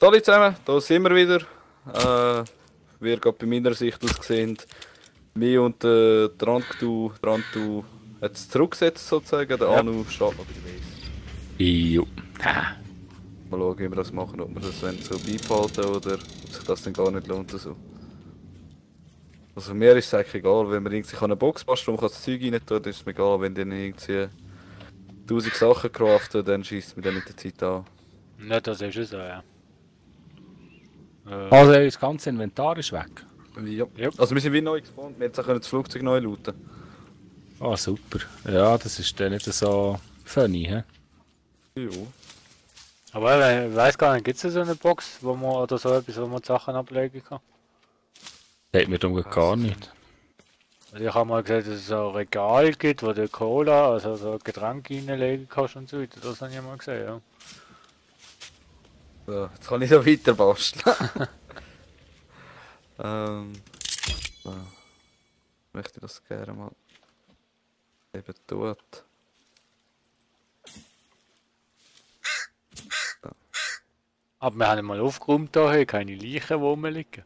Hallo zusammen, da sind wir wieder. Wie ihr gerade bei meiner Sicht aus gesehen, mich und der Rantu hat es zurückgesetzt sozusagen, der Anu steht noch bei der Base. Jo. Ha. Mal schauen, wie wir das machen, ob wir das wollen, so beibehalten oder ob sich das dann gar nicht lohnt. So. Also mir ist es eigentlich egal, wenn man irgendwie eine Box basteln kann, das Zeug rein tun, ist es mir egal, wenn dann irgendwie 1000 Sachen craften, dann schießt mir dann mit der Zeit an. Nicht, das ist es so, ja. Also das ganze Inventar ist weg. Ja. Yep. Also wir sind wie neu gespawnt, wir können das Flugzeug neu looten. Ah, super. Ja, das ist dann nicht so funny, hä? Jo. Aber ich weiß gar nicht, gibt es so eine Box, wo man oder so etwas, wo man die Sachen ablegen kann? Sagt mir darum gar nicht. Also ich habe mal gesehen, dass es so ein Regal gibt, wo du Cola, also so Getränke reinlegen kannst und so weiter. Das habe ich mal gesehen, ja. So, jetzt kann ich da weiter basteln. So. Ich möchte das gerne mal eben tun. Aber wir haben mal aufgeräumt hier, keine Leichen, wo rumliegen.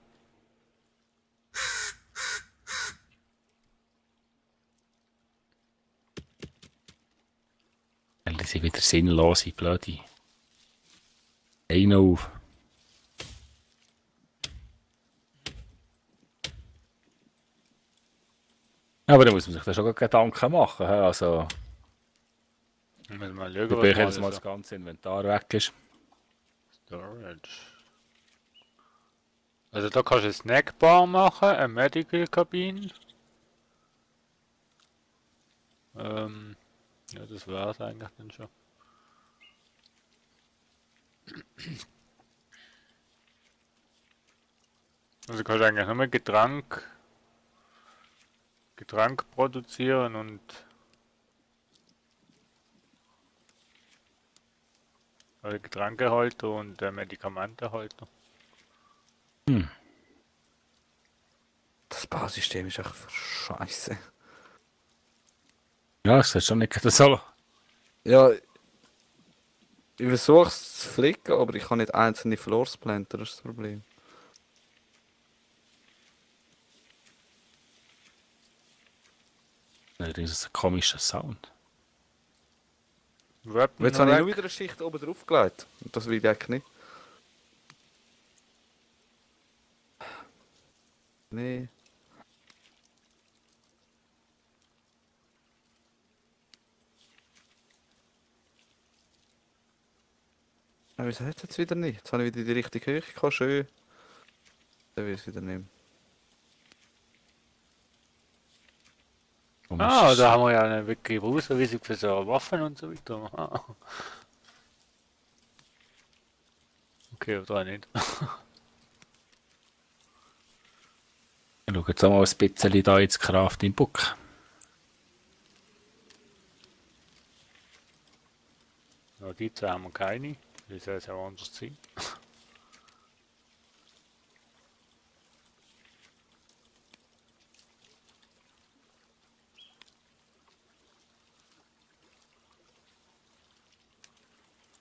Die sind wieder sinnlose, blöde. Einer auf. Aber da muss man sich da schon Gedanken machen, hä? Also, Wir müssen mal schauen, dabei, was dass mal das ganze Inventar weg ist. Storage. Also da kannst du eine Snackbar machen, eine Medical Kabine. Ja, das war's eigentlich dann schon. Also kannst du eigentlich nur Getränk produzieren und also Getränkehalter und Medikamentehalter. Das Bausystem ist echt scheiße. Ja, das ist schon nicht so. Ja, ich versuche es zu flicken, aber ich kann nicht einzelne Floors planten, das ist das Problem. Das ist ein komischer Sound. Und jetzt habe ich nur wieder eine Schicht oben drauf gelegt. Und das will ich eigentlich nicht. Nee. Aber wieso hat es jetzt wieder nicht? Jetzt habe ich wieder die richtige Höhe gehabt, schön. Dann will ich es wieder nehmen. Ah, da haben wir ja eine wirklich Berufsanweisung für so Waffen und so weiter. Ah. Okay, oder nicht. Ich schaue jetzt auch mal ein bisschen da ins Crafting Book. Ja, die zwei haben wir keine. Die soll es auch anders sein.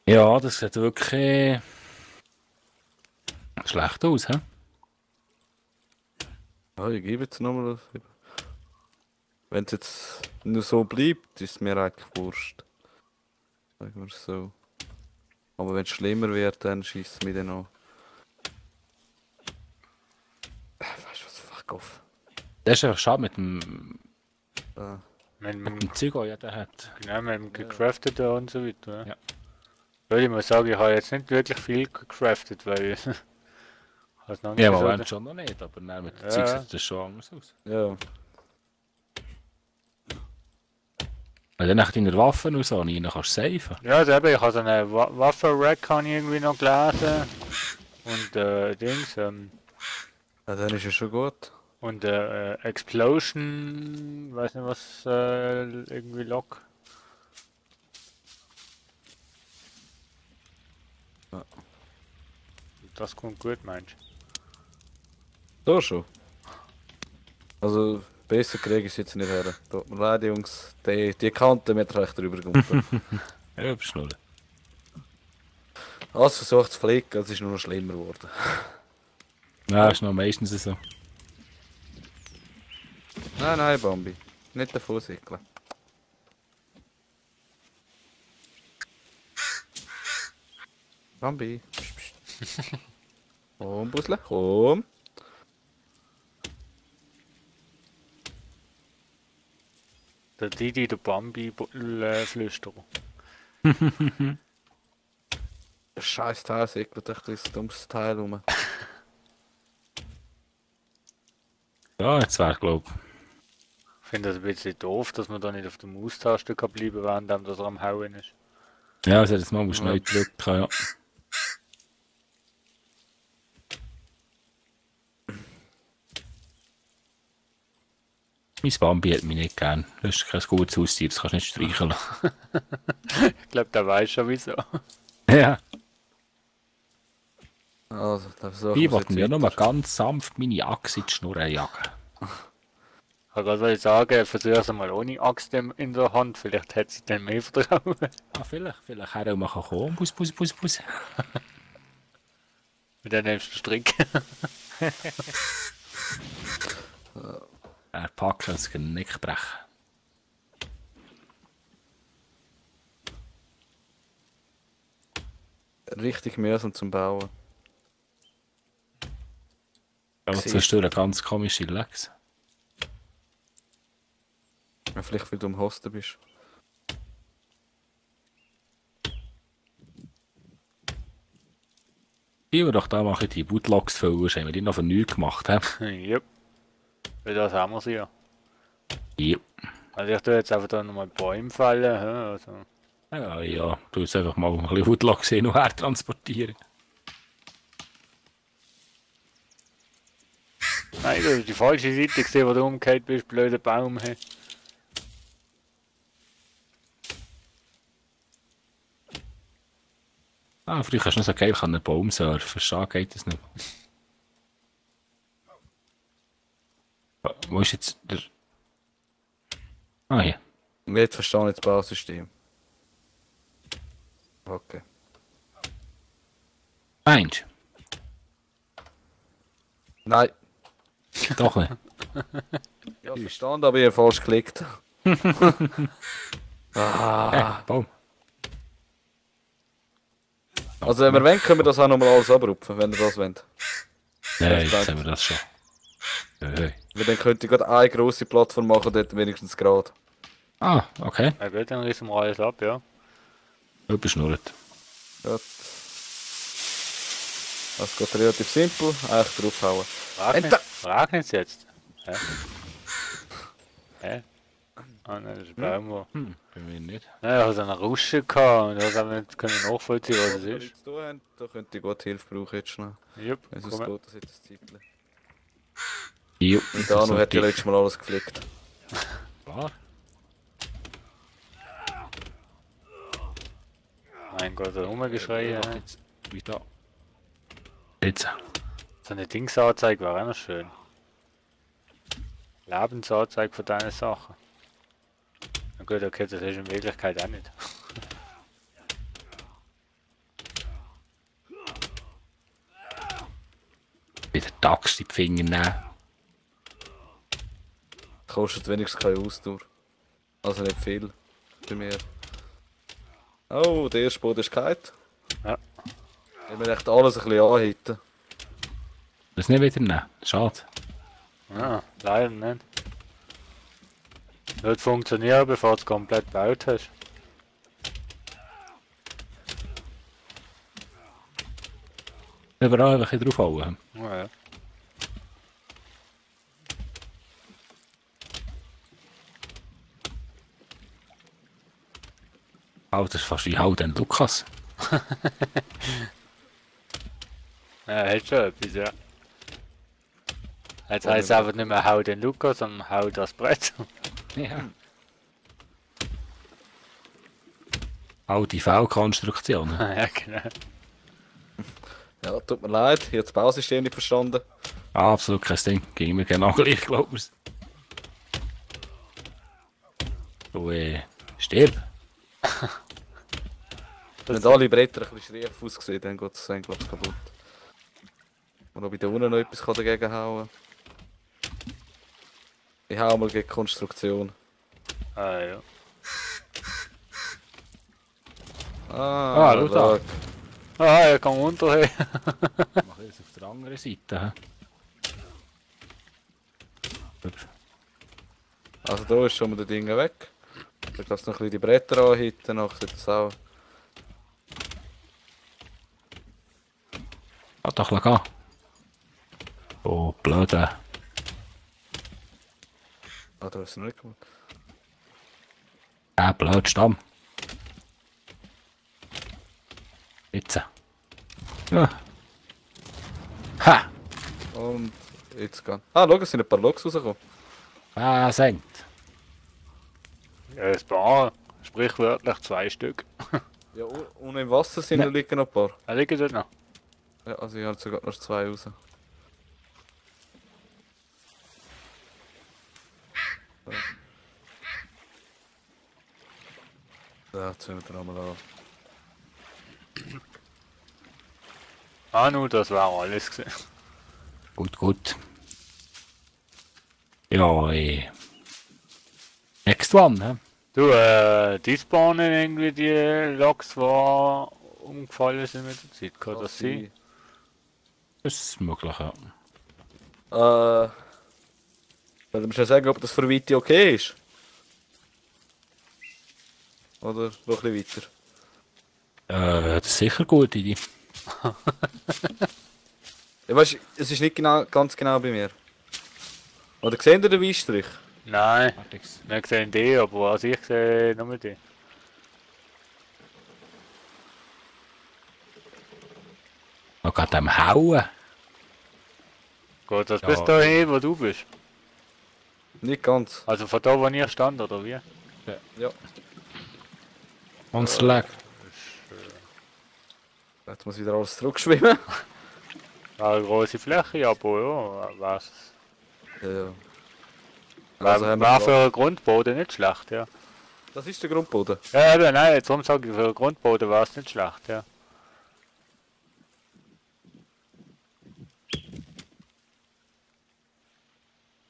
Ja, das sieht wirklich schlecht aus, hä? Ja, ich gebe jetzt nochmal. Wenn es jetzt nur so bleibt, ist es mir eigentlich wurscht. Sagen wir es so. Aber wenn es schlimmer wird, dann schießt es mich dann an. Weißt du was, fuck off. Das ist einfach schade mit dem, Mit mit dem, dem Zeug, das jeder hat. genau, mit dem gecrafteten und so weiter. Ja. Weil ich muss sagen, ich habe jetzt nicht wirklich viel gecraftet, weil ich has noch nicht Ja, so Moment schon noch nicht, aber dann mit dem Ja. Zeug sieht das schon anders aus. Ja. Weil dann nach deiner Waffen und so rein kannst du safen. Ja, also eben, ich habe so eine Waffen-Rack irgendwie noch gelesen. Und Dings, Ja, dann ist es schon gut. und Explosion, weiß nicht was, irgendwie Lock. Ja. Das kommt gut, meinst So schon. Also, besser kriege ich es jetzt nicht her. Tut mir leid, Jungs. Die Kante wird recht drüber gekommen. Ja, beschnurren. Hast versucht zu flicken, es ist nur noch schlimmer geworden. Ja, ist noch meistens so. Nein, Bambi. Nicht davon säckeln. Bambi. Psst, psst. Komm, Busle, komm. Der Didi, der Bambi-Flüsterer. Der scheiß Teil säckelt echt ein dummes Teil rum. Ja, jetzt wäre glaub. Ich finde das ein bisschen doof, dass man da nicht auf der Maustaste kann bleiben kann, während er am Hauen ist. Ja, also das Mal musst du neu drücken, ja. Mein Bambi hat mich nicht gern. Das ist kein gutes Haustier, das kannst du nicht streicheln. Ich glaube, der weiß schon wieso. Ja. Also, da versuchen Ich wir wollte es mir jetzt nur weiter. mal ganz sanft meine Axt in die Schnur jagen. Ich kann gerade sagen, versuche es mal ohne Axt in der Hand, vielleicht hat sie dann mehr Vertrauen. Ah, vielleicht her mal kommen. Bus. Und dann nimmst du den Strick. Er packt das Genick brechen. Richtig mühsam zum Bauen. Aber Siehst. zwischendurch ganz komische Legs. Ja, vielleicht weil du am Hosten bist. Ich will doch da mache ich die Bootlogs füllen, haben wir die noch von nichts gemacht haben. Jupp. Weil das haben wir sie ja. Ja. Also ich tue jetzt einfach da nochmal Bäume fallen. Also. Ja, du jetzt einfach mal ein bisschen Bootlogs hin und her transportieren. Nein, du hast die falsche Seite gesehen, wo du umgekehrt bist, blöder Baum. Hey. Ah, früher hast du noch so geil einen Baum surfen, schade geht das nicht. Wo ist jetzt der... Ah, hier. Jetzt verstehe ich das Bausystem. Okay. Eins. Nein. Doch nicht. Ich habe verstanden, aber ich habe falsch geklickt. Hey, Baum. Also wenn wir wollen, können wir das auch nochmal alles abrupfen, wenn ihr das wollt. Nein, jetzt haben wir das schon. Hey. Weil dann könnte ich gerade eine grosse Plattform machen, dort wenigstens gerade. Ah, okay. Ja gut, dann rissen wir alles ab, ja. Überschnurrt. Gut. Das geht relativ simpel, eigentlich draufhauen. Regnet es jetzt? Hä? Hä? Ah nein, das ist ein Baum, wo... Bei mir nicht. Nein, ich hatte eine Rusche gehabt und ich habe nicht nachvollziehen, was es ist. Da könnte ich gut Hilfe brauchen jetzt schnell. Jupp, Wenn es komm her. ausgeht, das jetzt ein Zeitchen. Jo. Und Danu hat ja letztes Mal alles geflickt. Klar. Mein Gott, da rumgeschrei. Jetzt. Wie da. Jetzt. So eine Dingsanzeige wäre auch noch schön. Lebensanzeige von deinen Sachen. Na gut, okay, das ist in Wirklichkeit auch nicht. Wieder die Axt in die Finger nehmen. Kostet wenigstens keine Ausdauer. Also nicht viel. Bei mir. Oh, der erste Boden ist kalt. Ja. Ich will echt alles ein bisschen anhitten. Das nicht wieder nehmen. Schade. Ja, leider nicht. Wird funktionieren, bevor du es komplett gebaut hast. Überall einfach draufhauen. Ja, ja. Oh, das ist fast wie Halden Lukas. Ja, hat schon etwas, ja. Jetzt heisst es einfach nicht mehr Hau den Lukas, sondern Hau das Brett. Ja. Auch die V-Konstruktion. Ja, genau. Ja, tut mir leid, ich habe das Bausystem nicht verstanden. Absolut kein Ding. Ging mir genau gleich, glaube ich. Du, stirb. Wenn alle Bretter ein bisschen schräg aussehen, dann geht das glaube ich kaputt. Und ob ich da unten noch etwas dagegen hauen kann. Ich hau mal gegen Konstruktion. Ah ja. schau da. Ah, er kann runter. Ich mache jetzt auf der anderen Seite. Also da ist schon mal der Ding weg. Da kannst du noch ein bisschen die Bretter anhitten, dann sieht das auch. Hat doch gehen. Oh, blöde. Ah, da ist es noch nicht gemacht. Blöd Stamm. Jetzt. Ja. Ha! Und jetzt gehen. Ah, schau, es sind ein paar Loks rausgekommen. Senkt. Ja, ein paar. Sprichwörtlich 2 Stück. Ja, und im Wasser sind Ne. liegen noch ein paar. Da liegen dort noch. Ja, also ich habe sogar noch 2 raus. Ja, jetzt hören wir den einmal an. Ah, nur das war alles gesehen. Gut. Ja, Next one, hä? Du, die Bahnen irgendwie, die Loks, die umgefallen sind mit der Zeit, kann das sein? Das ist möglich, ja. Soll ich schon sagen, ob das für Viti okay ist? Oder noch ein bisschen weiter? Das ist sicher eine gute Idee. Ja, weißt, es ist nicht genau, ganz genau bei mir. Oder seht ihr den Weißstrich? Nein, Fertig's. wir sehen die, aber was ich sehe, nur die. Noch gerade am Hauen. Geht das Ja. bis dahin, wo du bist? Nicht ganz. Also von da, wo ihr stand, oder wie? Ja. Monster Lag. Jetzt muss wieder alles zurückschwimmen. Eine große Fläche, aber ja, was? Ja. Also haben wir war für gerade- einen Grundboden nicht schlecht, ja. Das ist der Grundboden. Ja, eben, nein, darum sage ich, für einen Grundboden war es nicht schlecht, ja.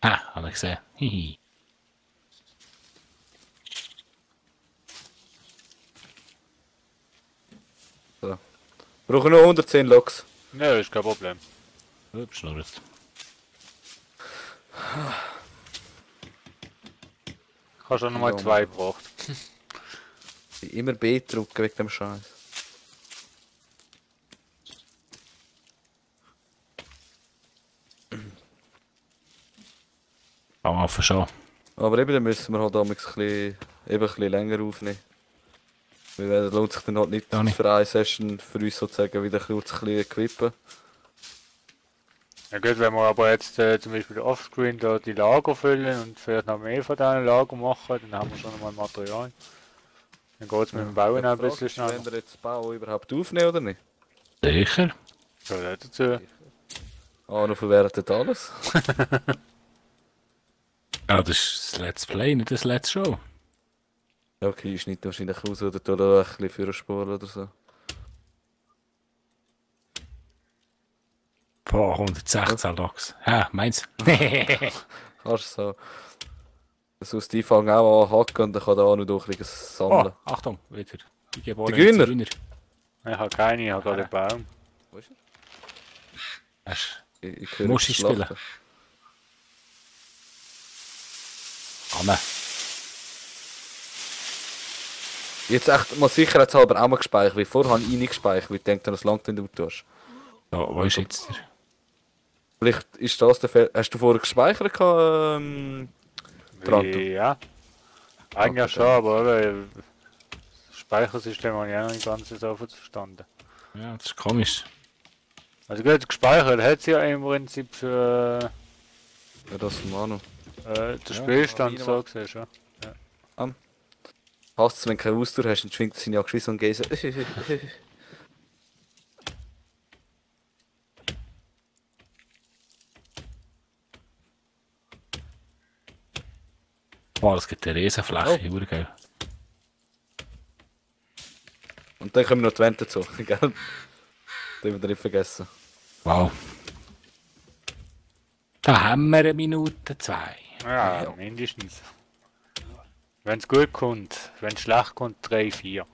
Habe ich gesehen. Hihi. So. Brauchen noch 110 Loks. Ja, ist kein Problem. Schnurrt. Ich habe schon nochmal Ja, 2 Mann. gebraucht. Immer B drücken wegen dem Scheiß. Kann man schon. Aber eben, dann müssen wir halt damals ein bisschen länger aufnehmen. Weil es lohnt sich dann halt nicht Ja, nicht. für eine Session für uns sozusagen wieder kurz ein bisschen equippen. Ja gut, wenn wir aber jetzt zum Beispiel offscreen da die Lager füllen und vielleicht noch mehr von diesen Lager machen, dann haben wir schon nochmal Material. Dann geht es mit dem Bauen auch ein bisschen schneller. Wenn wir jetzt das Bauen überhaupt aufnehmen oder nicht? Sicher. Ja, nicht dazu. Arno verwertet alles. Ja, das ist das Let's Play, nicht das Let's Show. Ja, okay, ich schneide wahrscheinlich raus oder tue da ein bisschen für eine Spur oder so. Boah, 116 Loks. Meins. Kannst so. So Steve fängt auch an hacken und dann kann der Arno doch ein bisschen Oh, sammeln. Achtung, wieder. Die Der geborenen Grüner? Ich habe keine, ich habe gerade einen Baum. Wo ist er? Hast Ich höre Musst du das spielen? Lachen. Anne. Jetzt echt mal sicherheitshalber auch mal gespeichert, weil vorher habe ich nicht gespeichert, weil ich denke, das langt, wenn du tust. So, wo ist jetzt der? Vielleicht ist das der Fall. Hast du vorher gespeichert? Tranto? Ja. Eigentlich schon, aber eben, das Speichersystem habe ich auch noch nicht ganz so verstanden. Ja, das ist komisch. Also gut, gespeichert hat sie ja im Prinzip für Ja, das von Manu. den Spielstand so gesehen schon. Hast du, wenn du keine Ausdauer hast, dann schwingt es in die Geschiss und geht so. Boah, das gibt eine Riesenfläche, oh. Geil. Und Und dann kommen noch die Wände dazu, gell? Das dürfen wir nicht vergessen. Wow. Da haben wir 1 Minute 2. Ja, Ja. mindestens. Wenn es gut kommt, wenn es schlecht kommt, 3, 4.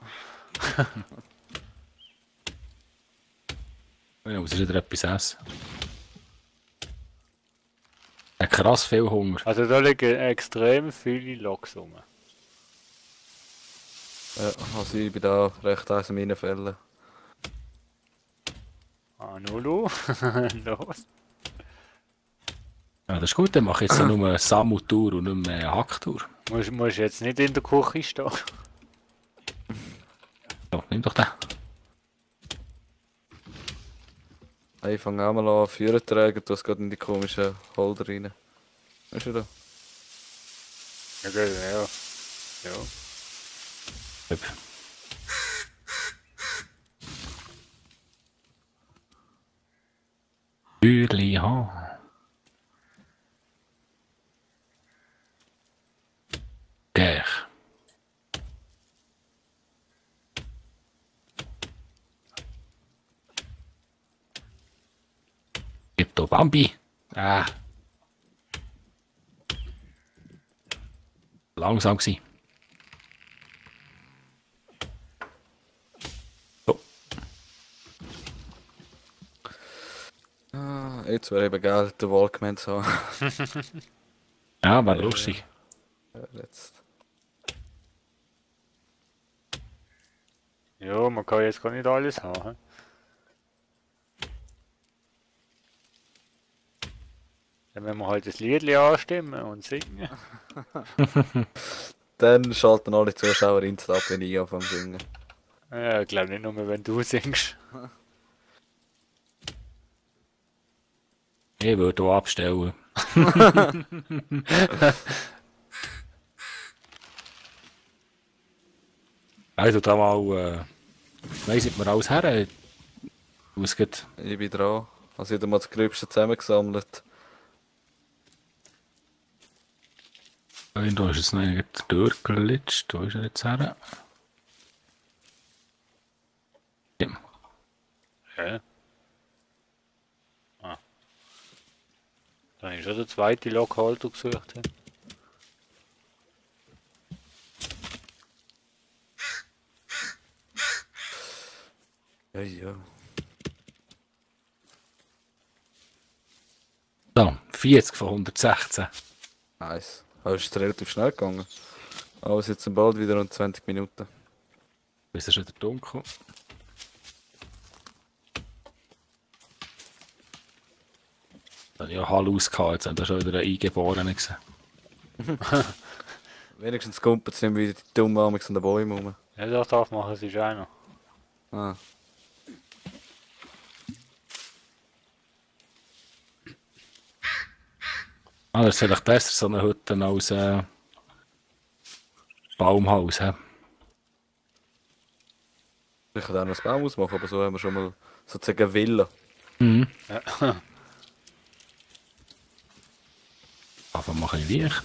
Ich muss wieder etwas essen. Ich habe krass viel Hunger. Also da liegen extrem viele Loks rum. Ja, also ich bin da recht eins in meinen Fällen. Ah, Nulu. Los. Ja, das ist gut, dann mache ich jetzt nur eine Samu-Tour und nicht mehr eine Hacktour. Musst jetzt nicht in der Küche stehen. So, nimm doch den. Ich fange auch mal an, Führer tragen, du hast gerade in die komischen Holder rein. Weißt du da? Ja, gut, ja. Ja. Hüp. Türli haben. Gär. Gib da Bambi. Ah. Langsam gsi. So. Ah, jetzt wäre eben geil, den Walkman zu haben. Ja, war lustig. Ja, jetzt. Ja, man kann jetzt gar nicht alles haben. Dann müssen wir halt das Lied anstimmen und singen. Dann schalten alle Zuschauer insta ab, wenn ich anfange zu singen. Ja, ich glaube nicht nur, wenn du singst. Ich würde hier abstellen. Also da mal, weiss nicht mehr alles her. Ausgeht. Ich bin dran. Also ich habe mal das Gröbste zusammengesammelt. Da ist jetzt noch ein durchgelitscht. Wo ist er jetzt her? Ja. Ja. Ah. Dann ist schon der zweite Lokhalter gesucht. He. Ja, ja. So, 40 von 116. Nice. Aber es ist relativ schnell gegangen. Aber es ist jetzt bald wieder um 20 Minuten. Bis es wieder dunkel. Da habe ich ja Halus gehabt, jetzt haben da schon wieder einen Eingeborenen gesehen. Wenigstens kumpelt es nicht mehr wie die dummen Amix an den Bäumen rum. Ja, das darf machen, es ist einer. Ah. Ah, das ist vielleicht besser, so eine Hütte als Baumhaus. He? Ich kann auch noch ein Baumhaus machen, aber so haben wir schon mal sozusagen eine Villa. Mhm. Ja. Aber mach ich Licht.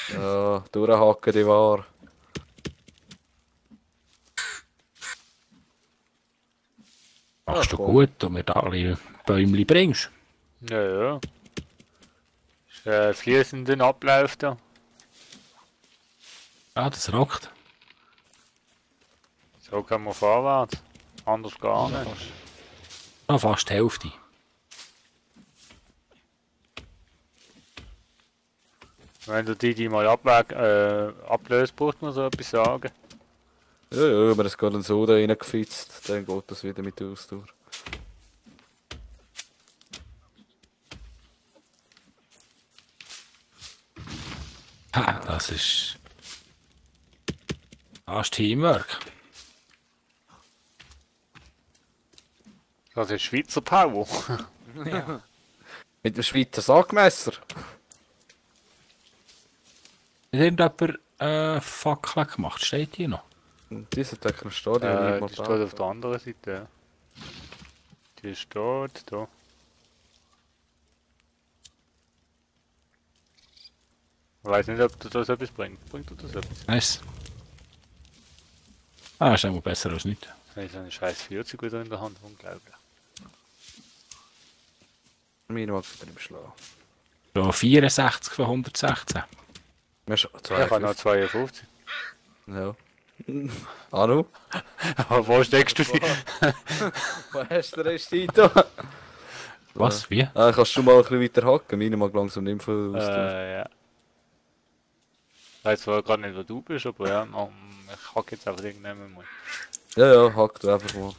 Ja, durchhaken die Ware. Machst du komm. gut, und mir da alle Bäumchen bringst. Ja, ja. Ist fließenden Ablauf da. Ja, das rockt. So kann man vorwärts. Anders gar nicht. Ah, fast die Hälfte. Wenn du die mal ablöst, braucht man so etwas sagen. Ja, ja, wenn man das gerade so da reingefitzt, dann geht das wieder mit der Ausdauer. Ha, das ist. Das ist Teamwork. Das ist Schweizer Power. Mit dem Schweizer Sackmesser. Hat irgendjemand Fackel gemacht? Steht hier noch? Und die sind eigentlich noch Stadion. Die steht auf der anderen Seite. Ja. Die steht da. Ich weiß nicht, ob das etwas bringt. Bringt das etwas? Nice. Ah, ist immer besser als nicht. Wenn ich so eine scheiß 40 wieder in der Hand, unglaublich. Meine mag wieder im Schlaf. So 64 von 116. Wir schon Ich habe noch 52. Ja. Anu? Aber wo steckst du die? Wo hast du den Rest da? Was? Wie? Kannst du mal ein bisschen weiter hacken? Meine mag langsam nicht mehr viel aus. Ja. Ich weiß zwar gerade nicht, wo du bist, aber ja, ich hack jetzt einfach irgendwann mal. Ja, hack du einfach mal.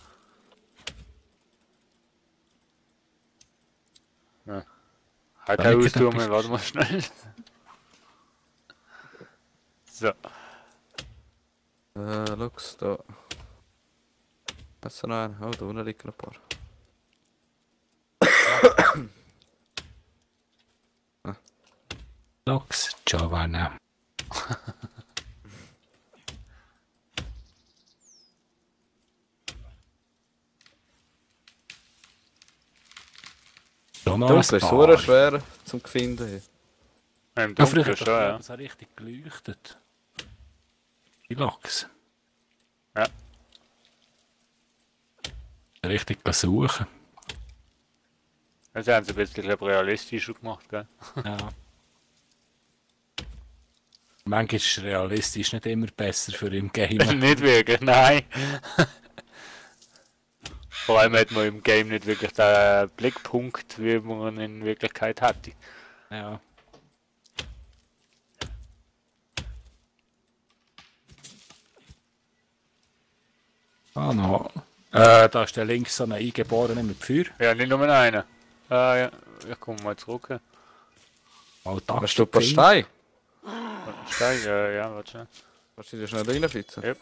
Halt Da liegt Austurmen, etwas. warte mal schnell. So. Lux, da. Hast du noch einen? Oh, da unten liegen ein paar. Lux, Giovanna. Schon noch Dunkel ist so schwer zum finden. Im Ja, früher Dunkeln hat schon, das ja. so richtig geleuchtet. Die Lachs. Ja. Richtig suchen. Das haben sie ein bisschen realistischer gemacht, gell? Ja. Manchmal ist realistisch nicht immer besser für im Game. Nicht wirklich, nein. Vor allem hat man im Game nicht wirklich den Blickpunkt, wie man in Wirklichkeit hatte. Ja. Ah, no. Da ist der links so ein Eingeborener mit Feuer. Ja, nicht nur einen. Ja, ich komme mal zurück. Mal Tag Hast du ein paar Steine? Steig, ja, warte schnell. Kannst du dir schnell reinfitzen? Ja.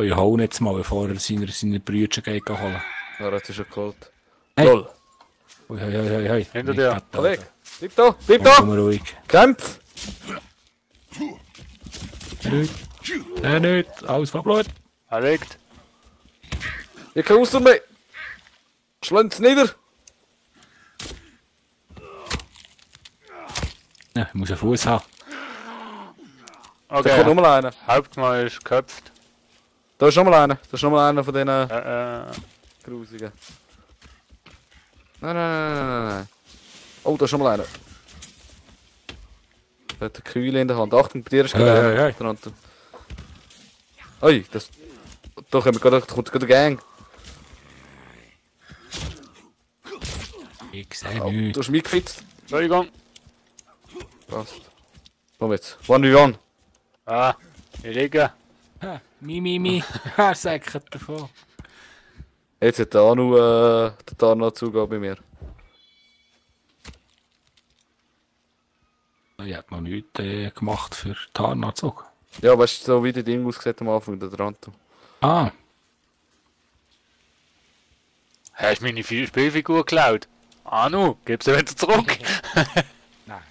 Ich hole jetzt mal, bevor er seine Brüder geht holen. Ja, das ist schon geholt. Hey. Lol. Ui, hoi. Hinter dir. Kollege, bleib da, bleib da! Komm ruhig. Kämpf! Nicht, alles von Blut. Er liegt. Ich kann raus mehr! Schlönt's nieder! Ja, ich muss einen Fuß haben. Da kommt Okay, nochmal einer. Hauptmann ist geköpft. Da ist nochmal einer. Da ist nochmal einer von diesen Grusigen. Nein. Oh, da ist nochmal einer. Der hat eine Kühle in der Hand. Achtung, bei dir ist gerade Hey. einer. Oi, das... Da kommt gerade eine Gang. Ich sehe Oh, nichts. du hast mich gefitzt. Entschuldigung. Passt. Komm jetzt. 1v1. Ah, ich liege. Ha, Mi. Er säckert davon. Jetzt hat der Anu den Tarnanzug bei mir. Ich habe noch nichts gemacht für Tarnanzug. Ja, weißt du, so wie die Ding ausgesehen am Anfang, der Ranto. Ah, Hast du meine Spielfigur geklaut? Anu, gib sie wieder zurück. nein.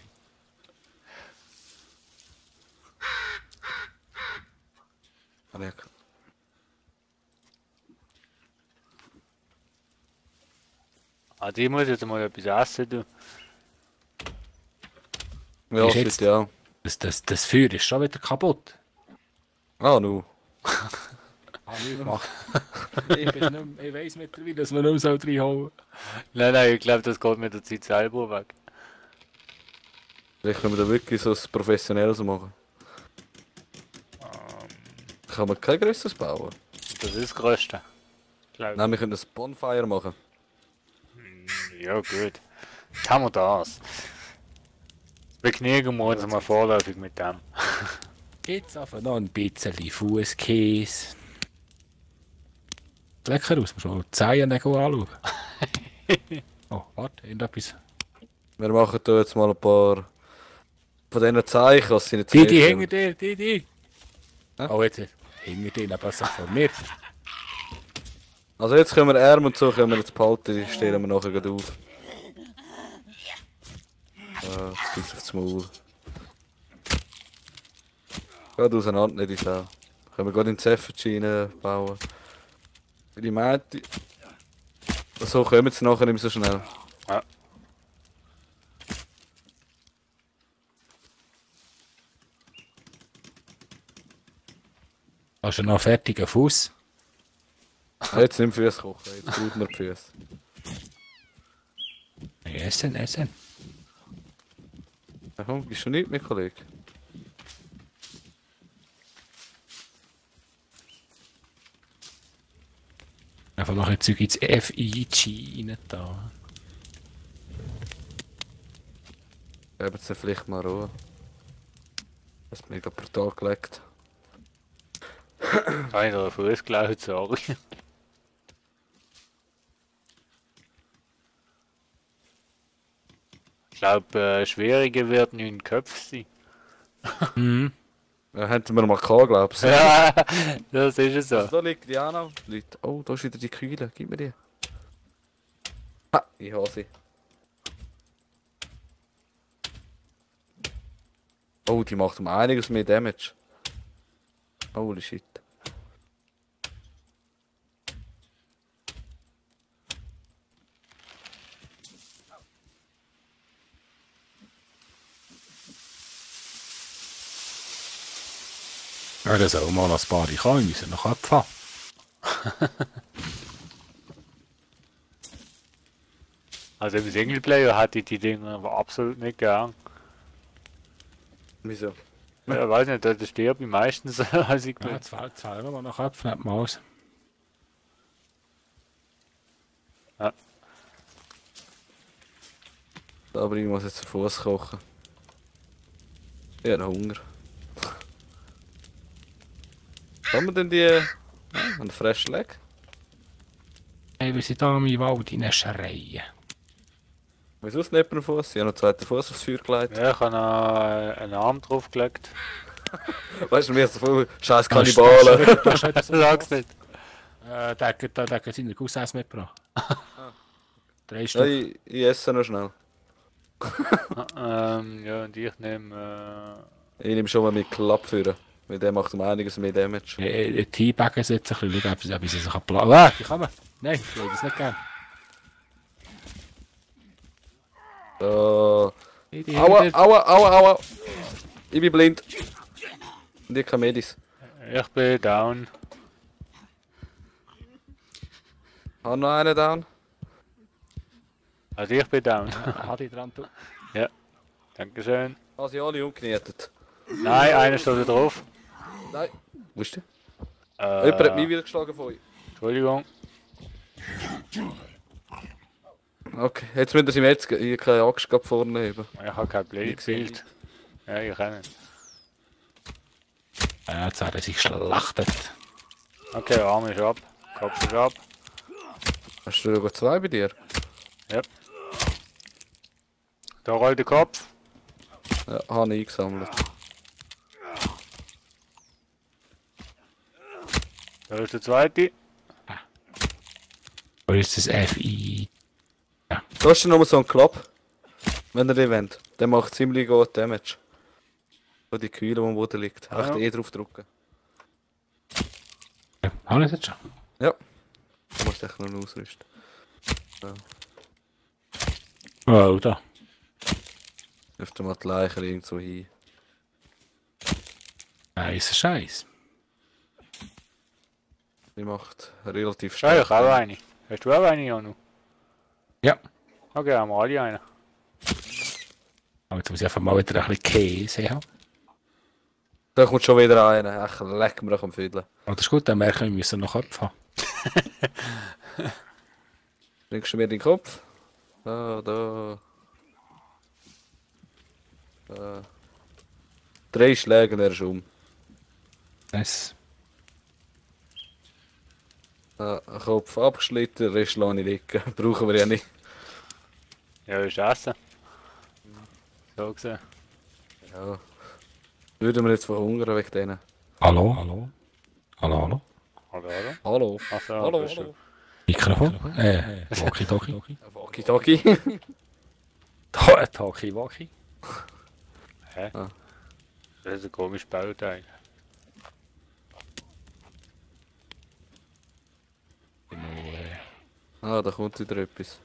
Ah, die muss jetzt mal etwas essen, du. Ja, Ist shit, jetzt- ja. Das Feuer ist schon wieder kaputt. Anu. Habe ich gemacht. Ich weiss mittlerweile, dass man nicht mehr reinhauen Nein, ich glaube, das geht mit der Zeit selber weg. Vielleicht können wir da wirklich so etwas Professionelles machen. Kann man kein grösseres bauen? Das ist das Größte. Glaub. Nein, wir können ein Bonfire machen. Ja, gut. Jetzt haben wir das. Bekniegen wir uns mal vorläufig mit dem. Jetzt einfach noch ein bisschen Fußkäse. Lecker aus, schon die Zehen anschauen. Oh, warte, irgendetwas. Wir machen hier jetzt mal ein paar von diesen Zeichen, was sie nicht Die sehen. hinter dir, die. Hä? Oh, jetzt hinter dir, aber so von mir. Also jetzt können wir Arm und so können wir jetzt behalten, die stellen wir nachher gleich auf. Jetzt ist aufs Maul. Geht auseinander, nicht in Sau. Können wir gerade in die Effigy bauen. Für die Mädchen. So kommen sie nachher nicht mehr so schnell. Ja. Hast du noch einen fertigen Fuß? Jetzt nicht Füße kochen, jetzt braucht man die Füße. Essen. Ja, komm, gibst du nichts mehr, Kollege? Einfach noch ein Zeug ins FIG rein da. Geben Sie vielleicht mal Ruhe. Das ist mega brutal gelegt. Einer Fuß geklaut, sorry. Ich glaube, schwieriger wird 9 Köpfe sein. Mhm. Ja, hätten wir mal gehabt, glaubst du? Ja, das ist es so. Also, da liegt die auch noch. Leute. Oh, da ist wieder die Kühle. Gib mir die. Ha, ich habe sie. Oh, die macht um einiges mehr Damage. Holy shit. Ja, das auch mal ein paar ich kann, wir müssen noch abfahren. Also im Singleplayer hatte ich die Dinger aber absolut nicht gern. Wieso? Ja, weiß nicht, da stirb ich meistens, als ich Ja, jetzt fahren wir mal noch ab, nicht mal aus. Aber ich muss jetzt zu Fuß kochen. Ich habe Hunger. Haben wir denn die... einen Fresh Leg? Hey, wir sind da im Wald in einer Schreie. Wieso ist nicht einen Fuß? Ich habe noch einen zweiten Fuß aufs Feuer gelegt. Ja, ich habe noch einen Arm draufgelegt. Weißt du, mir so viel scheiß Kannibalen. Sag's nicht. Der hat seine Cousins mitgebracht. 3 Ja, Stück. ich esse noch schnell. Ja, und ich nehme... Ich nehme schon mal mit Klapp führen. Weil der macht um einiges mehr Damage. Teabaggen jetzt ein bisschen, schauen, ob sie sich abladen. Ah, die kann man. Nein, ich will das nicht gerne. So. Aua! Ich bin blind. Und ich kann Medis. Ich bin down. Haben noch einen down? Also ich bin down. Hat die dran, du? Dankeschön. Ah, sie alle umgenietet. Nein, einer steht da drauf. Nein. Wo ist der? Jemand hat mich wieder geschlagen von euch. Entschuldigung. Okay, jetzt müsst ihr sie mir jetzt keine Axt vorne heben. Ich habe kein Ich sehe Bild. Ja, ich kann nicht. Ja, jetzt hat er sich geschlachtet. Okay, Arm ist ab. Kopf ist ab. Hast du sogar zwei bei dir? Da rollt der Kopf. Ja, habe ich eingesammelt. Da ist der zweite. Oder ist das FI? Da ist noch mal so ein Klapp. Wenn ihr den wollt. Der macht ziemlich gut Damage. So die Kühle, die am Boden liegt. Ja. Echt eh drauf drücken. Ja, haben wir das jetzt schon? Ja. Du musst echt noch ausrüsten. Oh, da. Dürfte mal die Leichen irgendwo hin. Nice Scheiß. Die macht relativ Ja, ich auch Damage. eine. Hast du auch eine, Janu? Ja. Okay, haben wir alle eine. Aber jetzt muss ich einfach mal wieder ein bisschen Käse haben. Da kommt schon wieder einer. Ach, leck mir doch am Viertel. Oh, das ist gut, dann merken wir, müssen noch abfahren. Bringst du mir den Kopf? Da. 3 Schläge und er ist um. Nice. Kopf abgeschnitten, Rest lasse ich liegen. Brauchen wir ja nicht. Ja, ist Essen. So gesehen. Ja. Würden wir jetzt verhungern wegen denen? Hallo? Hallo? Hallo, hallo? Hallo, hallo? Hallo? Achso, Hallo, bist du- hallo. Mikrofon? Walkie-Talkie? Walkie-Talkie. Talkie-Walkie? Hä? Ah. Das ist ein komisches Bauteil. Ah, da kommt wieder etwas.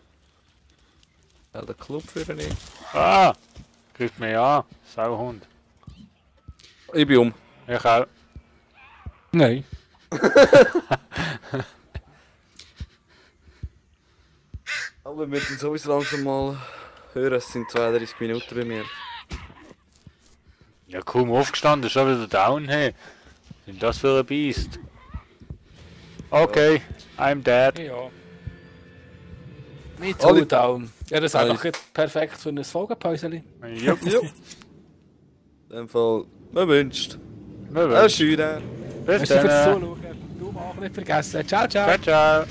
Ja, der Club für nicht. Ah! Greift mich an. Sauhund. Ich bin um. Ich auch. Nein. Aber wir müssen sowieso langsam mal hören, es sind 32 Minuten bei mir. Ja, kaum aufgestanden, schon wieder down, hey. Was sind das für ein Biest? Okay, I'm dead. Ja. Me Alle- too, down. Ja, das ist Alle- einfach jetzt perfekt für ein Folgenpäuschen. Jupp, Ja. In dem Fall, man wünscht. wir wünschen. Schönen. Bis Merci fürs dann. Zuschauen. Du auch nicht vergessen. Ciao, ciao. Ciao, ciao.